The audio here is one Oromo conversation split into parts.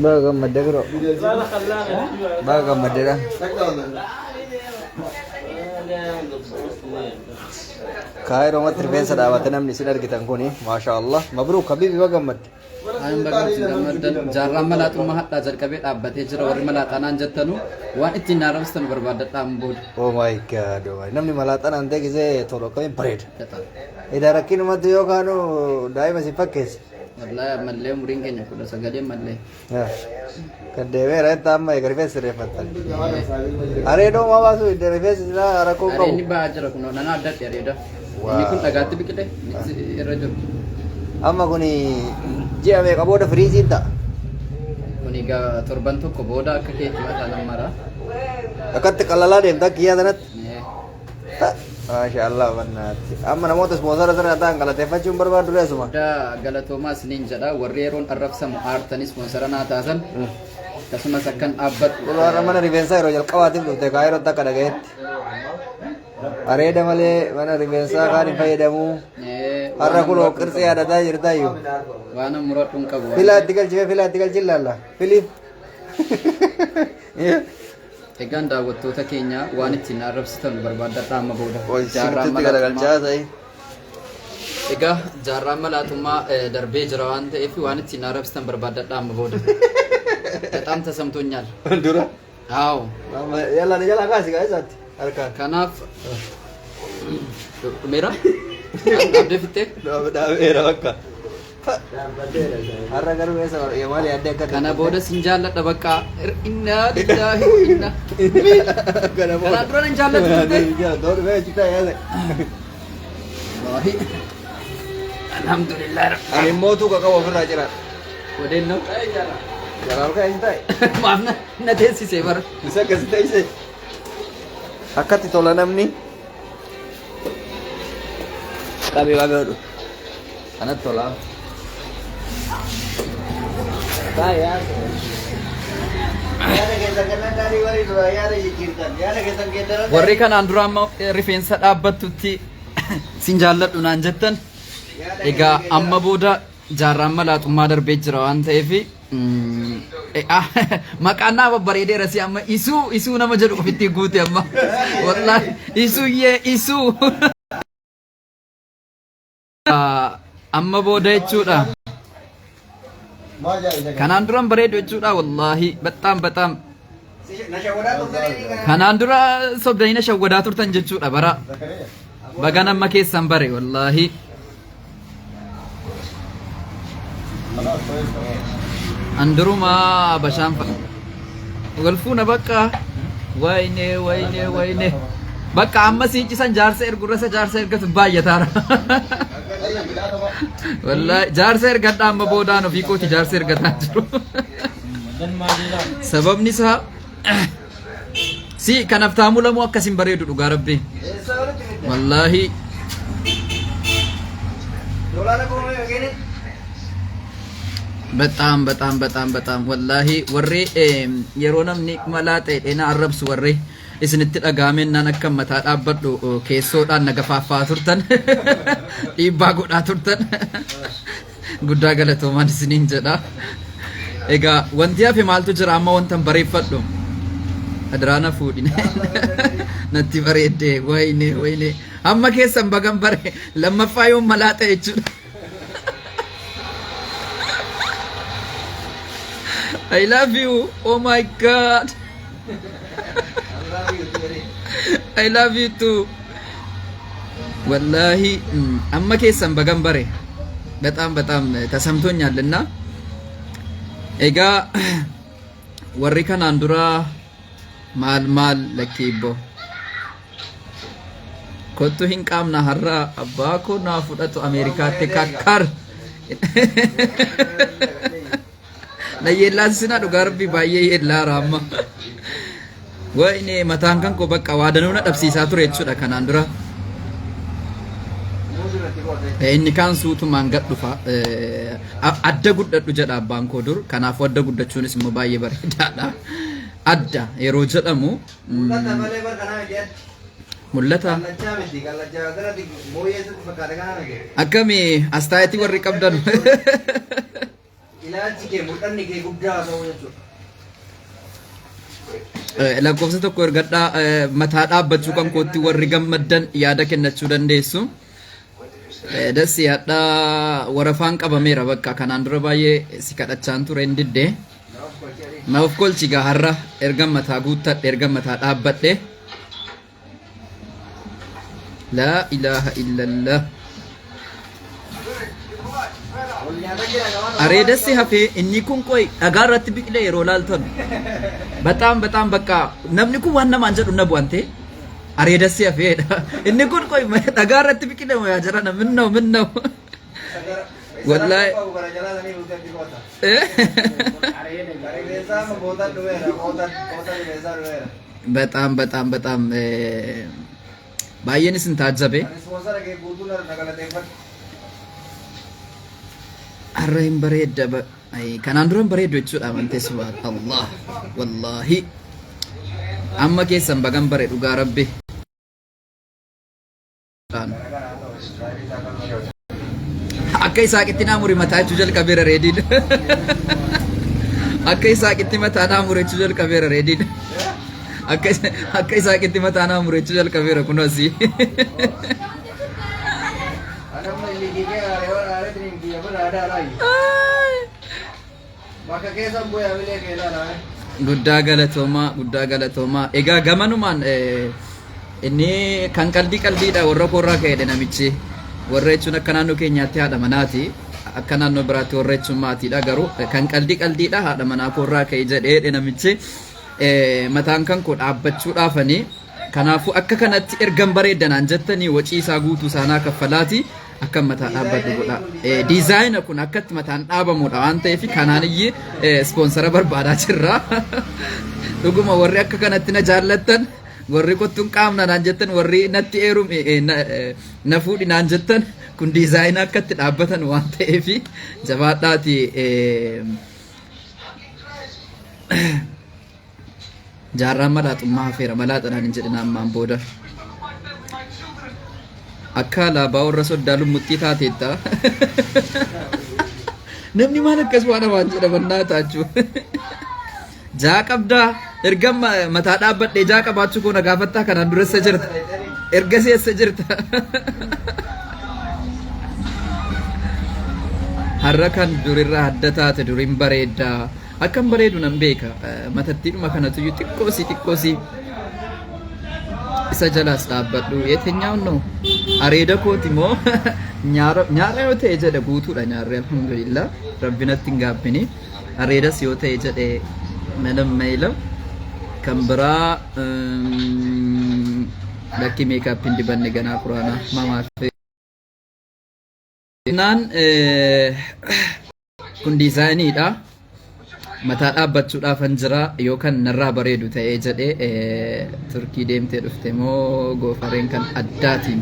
Baga gammadde bro. Baga gammaddeedha. Kaayiroo rifeensa dhaabate namni isin argitan kuni maasha Allah. Mabruuk habiibi, baga gammadde. Aan baga isin gammaddan. Jaarraan malaaxummaa hadhaa jalqabee dhaabbatee jira. Warri malaaxanaan jettanu waan ittiin naarabsitan barbaadadhaan booda. Oh my God, oh my. Namni malaaxanaan ta'e gisee tolu akkamiin bareeda. Ida rakkinumatti yookaan daa'ima si fakkeesse. Wallaahi ammallee umriin keenya 19 mallee. Yaa. Kan deemeera itti amma eega rifeensa sirreeffattan. Areedoo maa baasuu hidde rifeensi silaa rakkoo qabu. Areedni ba'aa jira kunoo, nan addadhe areeda. Inni kun dhagaatti biqile inni irra jiru. Amma kuni ji'a meeqa booda firiiziin ta'a? Kun egaa torban tokko booda akka keetti mataa nammara. Akkatti qallalaa deemta akka kiyyaa sanatti. Maasha Allah bannaatti. Amma namoota ispoonsara sirra ta'an galateeffachuun barbaadu reesuma. Guddaa galatoomaa isiniin jedha. Warri yeroon arrabsamu aartanii ispoonsara naa taatan, akkasumas akkan dhaabbadhu. Kun warra mana rifeensaa yeroo jalqabaatiif dhufte Kaayirootti akka dhagayetti. Areeda malee mana rifeensaa kaan hin fayyadamu. Har'a kun qirxii yaadataa jirtaayyuu. Waan muradhu hin qabu. Filaa itti galchifee, filaa itti galchi ilaalla. Filii. Egaan daawwattoota keenya, waan ittiin arrabsitan barbaadadha amma booda. Jaarraan Sirriitti garagalchaa ta'e. Egaa jaarraan malaaxummaa darbee jira waan ta'eef waan ittiin arrabsitan barbaadadha amma booda. በጣም ተሰምቶኛል። Dura. አዎ። Yalla jala kaasi kaa isaatti harkaan. Kanaaf dhumeera. Dhaabdee fixxee. Dhaabeera bakka. Har'a garuu eessa maal yaaddee akka Kana booda sin jaalladha bakka. Innaa lillaahi wa innaa. Kana booda. Kanaan dura nan jaallatu turte. Wallaahi. Alhamdulillah. Ani immoo tuuqa qabu ofirraa jira. Odeennoo. Jalaa ol ka'ee ta'e. Maaf na teessisee bara. Isa akkasi ta'ise. Akkatti tola namni. Qabee qabee hodhu. Kanatti tola. Yaada keessan kanneen gaarii warri dura yaada jijjiirtan. Yaada keessan geeddaran. Warri kanaan dura amma rifeensa dhaabbattutti sin jaalladhu naan jettan. Egaa amma booda jaarraan malaaxummaa darbee jira waan ta'eef maqaan naa babbareedeera. Si amma isuu isuu nama jedhu ofitti guute amma. Wallaahi isuyyee isuu. Amma booda jechuudha. Kanaan duran bareedu jechuudha, wallaahi በጣም በጣም kanaan dura sobdanii na shawwadaa turtan jechuudha bara. Bagan amma keessan bare, wallaahi. An durumaa bashaan wal fuuna bakka. Wayne, wayne, wayne. Bakka amma siichisan jaarsa ergurra isa jaarsa ergatu baay'ataara. Wallaahi jaarsa ergadha amma boodaan, ofii kooti jaarsa ergataa jiru. Sababni isaa si kanaaf taamuu lamuu akkas hin bareedu, dhugaa rabbi. Wallaahi. በጣም በጣም በጣም በጣም wallaahi warri yeroo namni malaa ta'e dheena arrabsu, warri isinitti dhagaamennaan akka mataa dhaabbadhu keessoodhaan na gafaaffaa turtan, dhiibbaa godhaa turtan, guddaa galatoomaan isiniin jedha. Egaa wanti hafe maaltu jira amma wantan bareeffadhu? Adiraana fuudhine natti bareedde. Wayne, wayne, amma keessan bagan bare, lammaffaa yoon malaa ta'e jechuudha. I love you. Oh my God. I love you too. Wallahi amma keessan bagan bare. በጣም በጣም ተሰምቶኛል። እና egaa warri kanaan dura maal maal lakkii ibboo kottu hin qaamna, har'a abbaa koo naa fudhatu Ameerikaatti kakkar na yeellaasisina, dhugaa rabbii baay'ee yeellaara amma. Wayne, mataan kan koo bakka waa danuu na dhabsiisaa ture jechuudha kanaan dura. Inni kaan suutumaan gad dhufa. Adda guddadhu jedha abbaan koo dur. Kanaafuu adda guddachuunis immoo baay'ee bareedaadha. Adda yeroo jedhamu Mul'ata malee bar kanaa jedhan. Mul'ata. Kallachaa miti kallachaa gara booyyee sitti fakkaate kana miti. Akkami astaayitii warri qabdan. Ilaalchi kee mul'anni kee guddaa ta'uu jechuudha. Lakkoofsa tokko ergadhaa mataa dhaabbachuu kan kootti warri gammaddan yaada kennachuu dandeessu. Dassi hadhaa warafaan qabameera bakka kanaan dura baay'ee si kadhachaan ture hin didde. Na of kolchi gaa har'a erga mataa guuttadhe erga mataa dhaabbadhe. Laa ilaaha illallah. Areedassi hafee inni kun qoy dhagaa irratti biqilee yeroo laaltan. Bataam bataam bakka namni kun waan namaan jedhu na bu'ante. Areedassi hafeedha. Inni kun qoy dhagaa irratti biqilee moo yaa jarana minnoo minnoo. Wallaahi. በጣም በጣም በጣም baay'een isin taajjabe. Har'a hin bareedda kanaan dura hin bareeddu jechuudha amantee subhaan Allah wallaahi amma keessan bagan bare dhugaa rabbi. Akka Isaaqitti naa muri mataa jechuu jalqabeera reediin. Akka Isaaqitti mataa naa muri jechuu jalqabeera reediin. Akka Isaaqitti mataa naa muri jechuu jalqabeera kunoo asii. Bakka keessan bu'ee amilee kee ilaalaa. Guddaa galatoomaa guddaa galatoomaa. Egaa gamanumaan inni kan qaldii qaldiidha warra koorraa ka'edha namichi. Warra jechuun akka naannoo keenyaatti haadha manaati. Akka naannoo biraatti warra jechuun maatiidha garuu kan qaldii qaldiidha haadha manaa koorraa ka'e jedhee namichi. Mataan kan koo dhaabbachuudhaafanii kanaafuu akka kanatti ergan bareeddanaan jettanii wacii isaa guutuu isaanaa kaffalaati akka mataa dhaabbadhu godha. Diizaayina kun akkatti mataan dhaabamudha waan ta'eef kanaan iyyee ispoonsara barbaadaa jirra. Dhuguma warri akka kanatti na jaallattan warri kottuun qaamna naan jettan warri natti eerum na fuudhi naan jettan kun diizaayina akkatti dhaabbatan waan ta'eef jabaadhaati. Jaarraan malaaxummaa hafeera malaaxanaan hin jedhin ammaan booda. Akka alaabaa warra soddaa lummuxxii taateetta. Namni maal akkas waan afaan jedhaman naa taachuu. Jaa qabdaa erga mataa dhaabbadhee jaa qabaachuu koo na gaafattaa kanaan dura eessa jirta? Ergasii eessa jirta? Har'a kan durirraa adda taate duriin bareeddaa. Akkan bareedu nan beeka. Matattiidhuma kanatu iyyuu xiqqoosii xiqqoosii isa jalaas dhaabbadhu. የትኛውን ነው? Areeda kooti moo nyaara nyaara yoo ta'e jedhe guutuudha nyaarri alhamdulillah rabbi natti hin gaabbini. Areedas yoo ta'e jedhe ምንም አይልም. Kan biraa lakki makeup hin dibanne ganaa quraanaa mamaaf. Naan kun diizaayiniidha. Mataa dhaabbachuudhaafan jira yookaan narraa bareedu ta'ee jedhee Turkii deemtee dhufte moo goofareen kan addaatiin.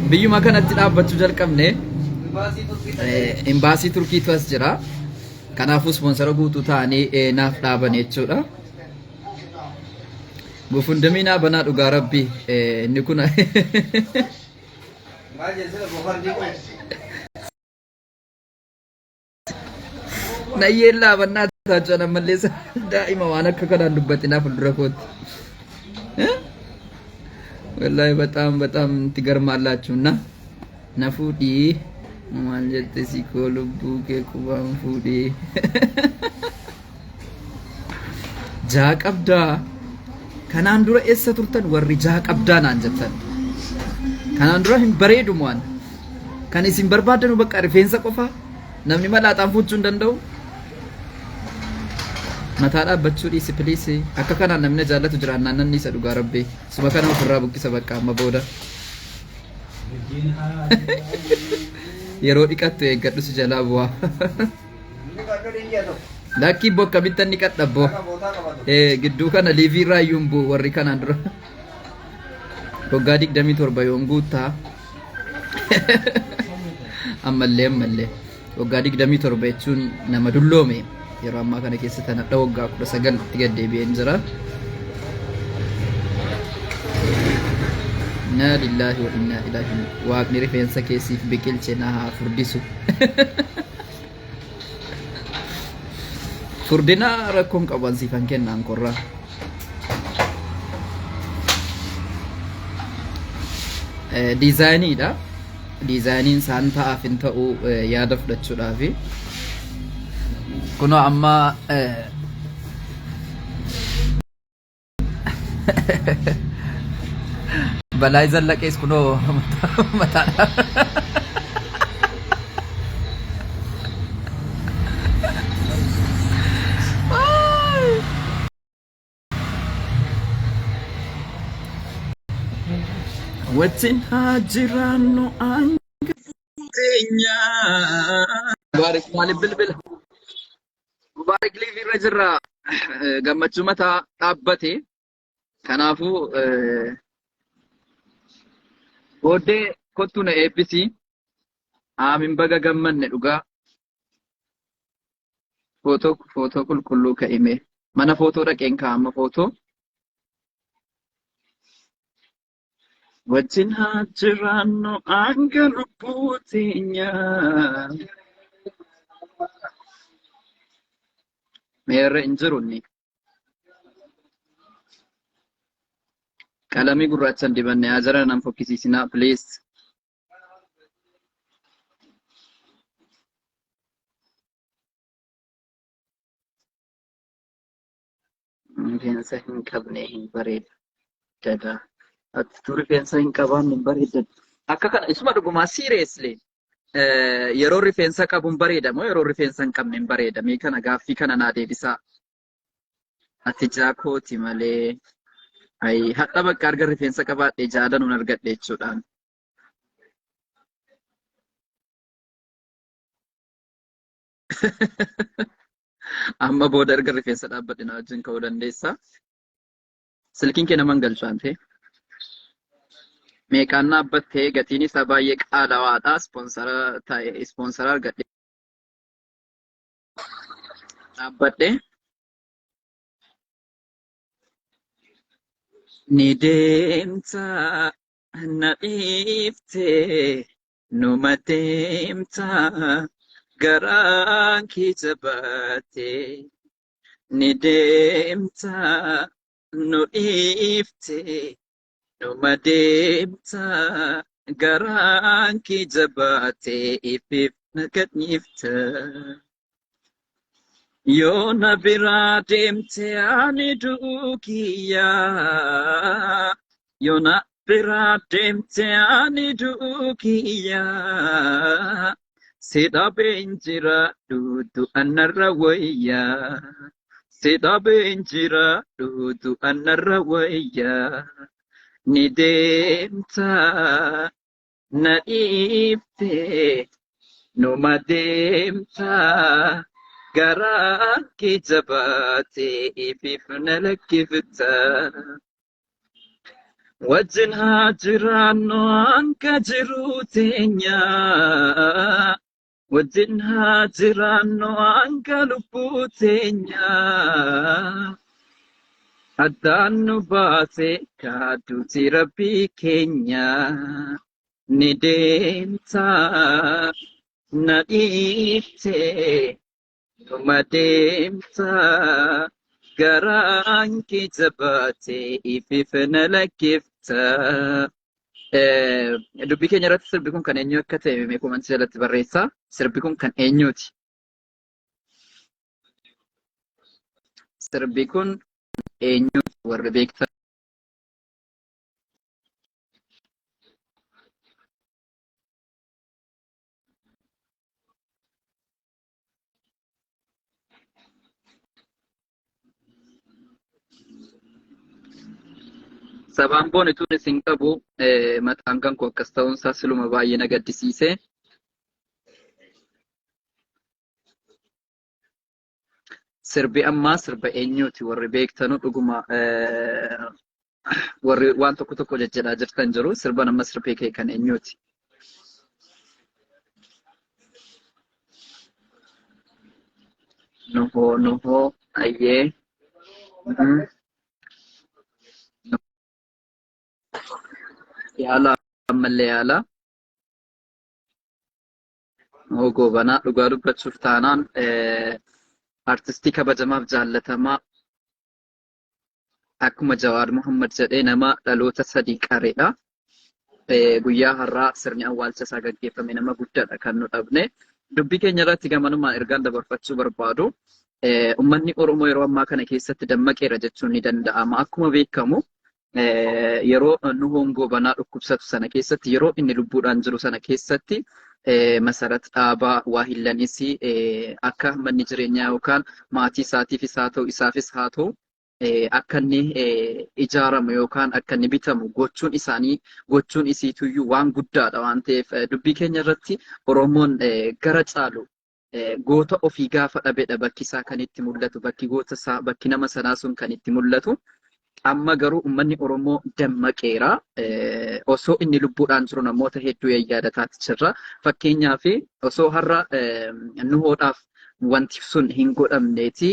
Biyyuma kanatti dhaabbachuu jalqabne imbaasii Turkiitu as jira. Kanaafuu ispoonsara guutuu ta'anii naaf dhaaban jechuudha. GoFundMe naa banaa dhugaa rabbi inni kun Maal jechuudha GoFundMe kun? Nayyeen laabannaa taachaan ammallee daa'ima waan akka kanaan dubbatinaa fuuldura kootti. Wallaahi በጣም በጣም ትገርማላችሁ እና na fuudhii maal jette si koo lubbuu kee qubaan fuudhii. Jaa qabdaa kanaan dura eessa turtan warri jaa qabdaa naan jettan. Kanaan dura hin bareedu waan. Kan isin barbaadanu bakka rifeensa qofa namni malaaxaan fuuchuu hin danda'u. Mataa dhaabbachuu dhiisi please akka kanaan namni na jaallatu jiraannaan nan dhiisa dhugaa rabbii suma kana ofirraa buqqisa bakka amma booda. Yeroo dhiqattu eeggadhu si jalaa bu'aa. Inni qaddo dinji'a tokko. Lakkii bokka bittan dhiqadha boo. Akka bootaa qabatu. Gidduu kana liivii irraa iyyuu hin bu'u warri kanaan dura. Waggaa 27 yoon guuttaa. Ammallee ammallee waggaa 27 jechuun nama dulloome yeroo ammaa kana keessa tanadha waggaa 19 itti gad deebi'een jira. Innaa lillaahi wa innaa ilaahi waaqni rifeensa kee siif biqilche na haa furdisu. Furdina rakkoon qabu an siifan kennaan korraa. Diizaayiniidha. Diizaayiniin isaan ta'aaf hin ta'u yaada fudhachuudhaafi. Kunoo amma Balaay Zallaqees kunoo mataadha. Wajjin haa jiraannu hanga teenya. Mubaarik maaliif bilbila? Mubaarik liivii irra jirra. Gammachuu mataa dhaabbate. Kanaafuu booddee kottu na eebbisi. Aamin baga gammanne dhugaa. Footoo footoo qulqulluu ka'ime. Mana footoo dhaqeen kaa'ama footoo. Wajjin haa jiraannu hanga lubbuu teenyaa. Meerre hin jiru inni. Qalamii gurraacha hin dibanne haa jara nan fokkisiisinaa please. Rifeensa hin qabne hin bareedda. Ati rifeensa hin qabaanne hin bareedda. Akka kana isuma dhugumaa seriously yeroo rifeensa qabu hin bareeda moo yeroo rifeensa hin qabne hin bareeda? Mee kana gaaffii kana naa deebisaa. Ati jaa kooti malee. Ayi hadha bakka arga rifeensa qabaadhe jaadanuun argadhe jechuudhaan. Amma booda erga rifeensa dhaabbadhe na wajjin ka'uu dandeessa. Silkiin kee nama hin galchu waan ta'eef. Meeqaan dhaabbattee gatiin isaa baay'ee qaalawaadha. Ispoonsara ta'e ispoonsara argadhe dhaabbadhe. Ni deemta na dhiiftee numa deemta garaan kee jabaatee ni deemta nu dhiiftee numa deemta garaan kee jabaatee ifiif na gadhiifta. Yoo na biraa deemte ani du'uu kiyya. Yoo na biraa deemte ani du'uu kiyya. Si dhabeen jiraadhu du'a narra wayya. Si dhabeen jiraadhu du'a narra wayya. Ni deemta na dhiiftee numa deemta garaan kee jabaatee ifiif na lakkifta. Wajjin haa jiraannu hanga jiruu teenya. Wajjin haa jiraannu hanga lubbuu teenya. Addaan nu baase kaaduuti rabbii keenya. Ni deemta na dhiiftee numa deemta garaan kee jabaatee ifiif na lakkifta. Dubbii keenya irratti sirbi kun kan eenyu akka ta'e mee komantii jalatti barreessaa. Sirbi kun kan eenyuuti? Sirbi kun eenyuuti warri beektan? Sabaan boonituun isin qabu mataan kan koo akkas ta'uun isaa siluma baay'ee na gaddisiise. Sirbi ammaa sirba eenyuuti warri beektanu dhuguma warri waan tokko tokko jejjedhaa jirtan jiru sirban amma sirbee kee kan eenyuuti. Nuhoo nuhoo ayyee. Yaala ammallee yaala. Nuhoo Goobanaa dhugaa dubbachuuf taanaan artistii kabajamaaf jaallatamaa akkuma Jawaar Mohammad jedhee nama dhaloota sadii qareedha. Guyyaa har'aa sirni awwaalcha isaa gaggeeffame nama guddaadha kan nu dhabne. Dubbii keenya irratti gamanumaan ergaan dabarfachuu barbaadu. Uummanni Oromoo yeroo ammaa kana keessatti dammaqeera jechuun ni danda'ama. Akkuma beekamu yeroo Nuhoon Goobanaa dhukkubsatu sana keessatti yeroo inni lubbuudhaan jiru sana keessatti Masarat Dhaabaa Waahillanis akka manni jireenyaa yookaan maatii isaatiifis haa ta'u isaafis haa ta'u akka inni ijaaramu yookaan akka inni bitamu gochuun isaanii gochuun isiituyyuu waan guddaadha waan ta'eef dubbii keenya irratti Oromoon gara caalu goota ofii gaafa dhabedha bakki isaa kan itti mul'atu bakki goota isaa bakki nama sanaa sun kan itti mul'atu. Amma garuu uummanni Oromoo dammaqeera. Osoo inni lubbuudhaan jiru namoota hedduu yaadataati jirra. Fakkeenyaaf osoo har'a nuhoodhaaf wanti sun hin godhamneeti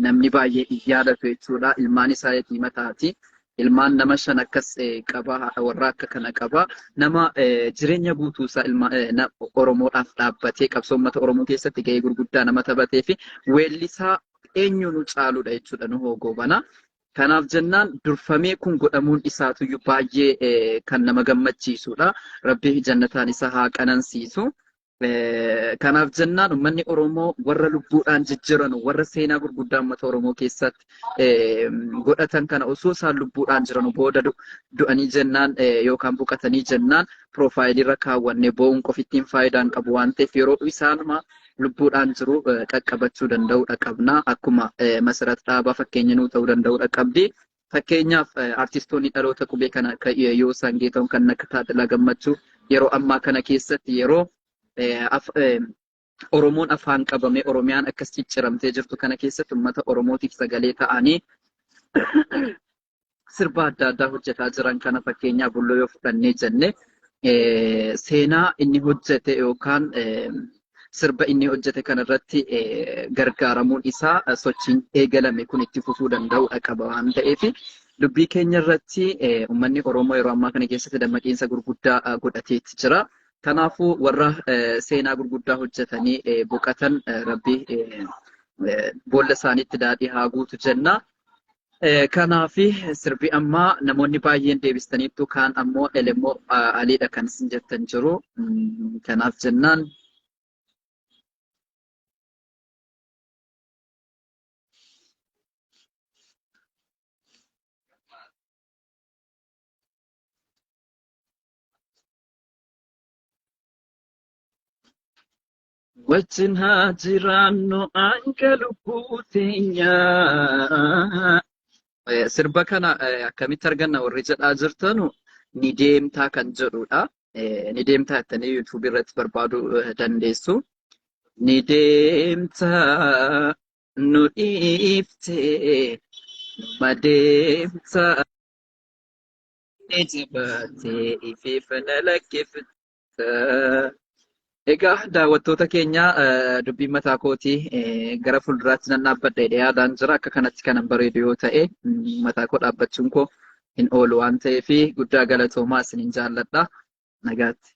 namni baay'ee hin yaadatu jechuudha. Ilmaan isaa yatiima taati. Ilmaan nama 5 akkas qaba, haadha warraa akka kana qaba. Nama jireenya guutuu isaa ilma Oromoodhaaf dhaabbatee qabsoo uummata Oromoo keessatti gahee gurguddaa nama taphatee fi weellisaa eenyuunuu caaludha jechuudha Nuhoo Goobanaa. Kanaaf jennaan durfamee kun godhamuun isaatuyyuu baay'ee kan nama gammachiisudha. Rabbi jannataan isa haa qanansiisu. Kanaaf jennaan uummanni Oromoo warra lubbuudhaan jijjiiranu warra seenaa gurguddaa uummata Oromoo keessatti godhatan kana osoo isaan lubbuudhaan jiranu booda du'anii jennaan yookaan boqatanii jennaan piroofaayilii irra kaawwannee boo'uun qofittiin faayidaan qabu waan ta'eef yeroo isaanuma lubbuudhaan jiru qaqqabachuu danda'uudha qabna. Akkuma Masarat Dhaabaa fakkeenya nuu ta'uu danda'uudha qabdi. Fakkeenyaaf artistoonni dhaloota qubee kana akka Yoosaan Geetahuun kan akka Taadalaa Gammachuu yeroo ammaa kana keessatti yeroo Oromoon afaan qabamee Oromiyaan akkas cicciramtee jirtu kana keessatti uummata Oromootiif sagalee ta'anii sirba adda addaa hojjetaa jiran kana fakkeenyaa Bulloo yoo fudhannee jenne seenaa inni hojjete yookaan sirba inni hojjete kanarratti gargaaramuun isaa sochiin eegalame kun itti fufuu danda'uudha qaba waan ta'eef dubbii keenya irratti uummanni Oromoo yeroo ammaa kana keessatti dammaqiinsa gurguddaa godhateetti jira. Kanaafuu warra seenaa gurguddaa hojjetanii boqatan Rabbi boolla isaaniitti daadhii haa guutu jenna. Kanaafi sirbi ammaa namoonni baay'een deebistaniittu kaan ammoo Elemoo Aliidha kan isin jettan jiru. Kanaaf jennaan Wajjin haa jiraannu hanga lubbuu teenyaa. Sirba kana akkamitti arganna warri jedhaa jirtanu ni deemtaa kan jedhudha. Ni deemtaa jettanii yuutuubii irratti barbaaduu dandeessu. Ni deemtaa nu dhiiftee numa deemtaa ni jabaatee ifiif na lakkifta. Egaa daawwattoota keenya dubbiin mataa kootii gara fuulduraatti nan dhaabbadha jedhee yaadaan jira. Akka kanatti kanan bareedu yoo ta'e mataa koo dhaabbachuun koo hin oolu waan ta'eef guddaa galatoomaa isiniin jaalladha. Nagaatti.